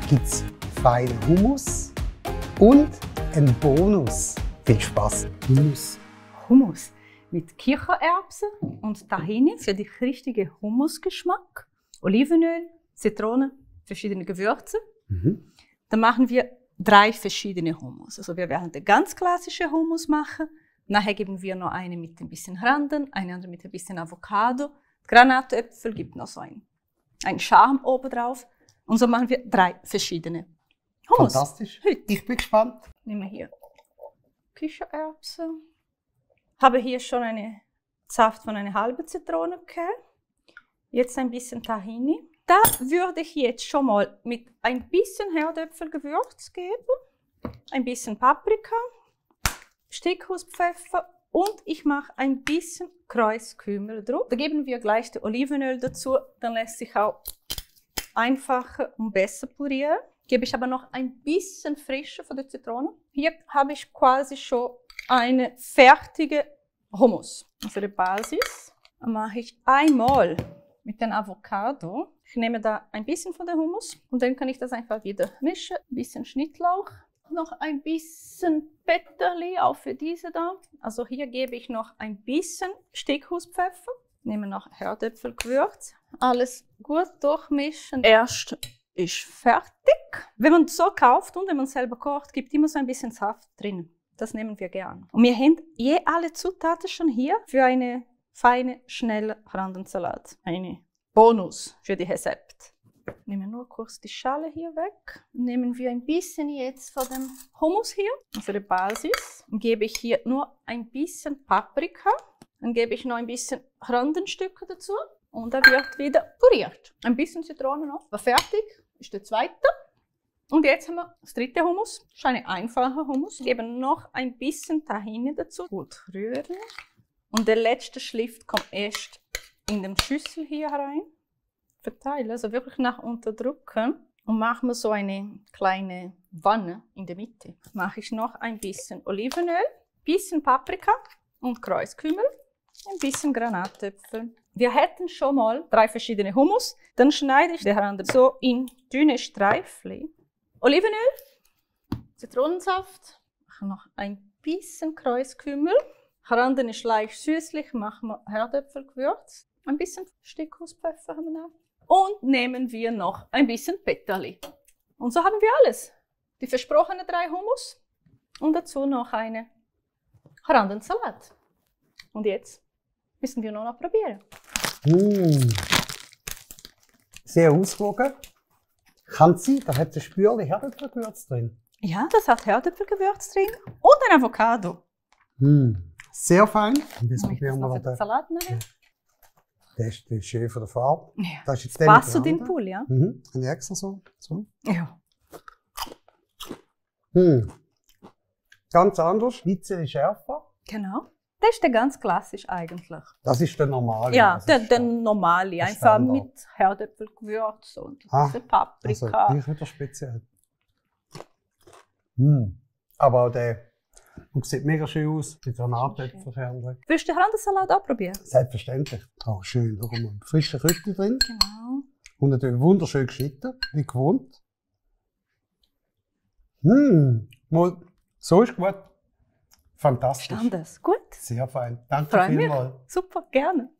gibt es feinen Hummus und einen Bonus. Viel Spaß. Hummus mit Kichererbsen und Tahini für den richtigen Hummusgeschmack, Olivenöl, Zitrone, verschiedene Gewürze. Dann machen wir 3 verschiedene Hummus. Also wir werden den ganz klassischen Hummus machen. Nachher geben wir noch eine mit ein bisschen Randen, eine andere mit ein bisschen Avocado. Granatäpfel gibt noch so einen Charme oben drauf. Und so machen wir 3 verschiedene Hummus. Fantastisch. Heute. Ich bin gespannt. Nehmen wir hier Kichererbsen. Habe hier schon einen Saft von einer halben Zitrone gegeben. Jetzt ein bisschen Tahini. Da würde ich jetzt schon mal mit ein bisschen Herdöpfelgewürz geben, ein bisschen Paprika, Stickhuspfeffer und ich mache ein bisschen Kreuzkümmel drauf. Da geben wir gleich das Olivenöl dazu, dann lässt sich auch einfacher und besser pürieren. Gebe ich aber noch ein bisschen Frische von der Zitrone. Hier habe ich quasi schon eine fertige Hummus. Für die Basis mache ich einmal mit dem Avocado. Ich nehme da ein bisschen von der Hummus und dann kann ich das einfach wieder mischen. Ein bisschen Schnittlauch, noch ein bisschen Peterli, auch für diese da. Also hier gebe ich noch ein bisschen Stickhuspfeffer. Nehme noch Herdöpfelgewürz. Alles gut durchmischen. Erst ist fertig. Wenn man so kauft und wenn man selber kocht, gibt immer so ein bisschen Saft drin. Das nehmen wir gerne. Und wir haben alle Zutaten schon hier für eine feine, schnelle Randensalat. Eine Bonus für die Rezept. Nehmen wir nur kurz die Schale hier weg. Nehmen wir ein bisschen jetzt von dem Hummus hier, für die Basis. Und gebe ich hier nur ein bisschen Paprika. Dann gebe ich noch ein bisschen Randenstücke dazu. Und er wird wieder püriert. Ein bisschen Zitrone noch. War fertig. Ist der zweite. Und jetzt haben wir das dritte Hummus. Das ist ein einfacher Hummus. Wir geben noch ein bisschen Tahini dazu. Gut rühren. Und der letzte Schliff kommt erst in den Schüssel hier rein. Verteilen, also wirklich nach unterdrücken. Und machen wir so eine kleine Wanne in der Mitte. Mache ich noch ein bisschen Olivenöl, ein bisschen Paprika und Kreuzkümmel, ein bisschen Granatäpfel. Wir hätten schon mal 3 verschiedene Hummus. Dann schneide ich die Rande so in dünne Streifchen. Olivenöl, Zitronensaft, mache noch ein bisschen Kreuzkümmel. Randen ist leicht süßlich, machen wir Herdöpfelgewürz. Ein bisschen Stickhuspfeffer haben wir noch. Und nehmen wir noch ein bisschen Peterli. Und so haben wir alles. Die versprochenen 3 Hummus und dazu noch eine Randensalat. Und jetzt müssen wir nur noch probieren. Sehr ausgewogen. Kann es sein, da hat ein Spürchen Herdöpfelgewürz drin. Ja, das hat Herdöpfelgewürz drin und ein Avocado. Sehr fein. Und jetzt Mache ich das probieren noch wir für den den. Salat nachher? Der ist schön von der Farbe. Ja. Das ist jetzt Passt zu der den Pool, ja? Habe ich extra so. Ja. Ganz anders. Ein bisschen schärfer. Genau. Das ist der ganz klassisch eigentlich. Das ist der normale. Ja, Das der, ist der normale. der Einfach Standard. mit Herdöpfelgewürz und ein Ah, bisschen Paprika. Also, ich wieder speziell. Aber auch der sieht mega schön aus. Die Granatäpfelkerne. Willst du den Randensalat auch probieren? Selbstverständlich. Oh, schön. Guck mal. Frische Kräuter drin. Genau. Und natürlich wunderschön geschnitten, wie gewohnt. Mal, so ist gut. Fantastisch. Stand das? Gut. Sehr fein. Danke Freue mich. vielmals. Super, gerne.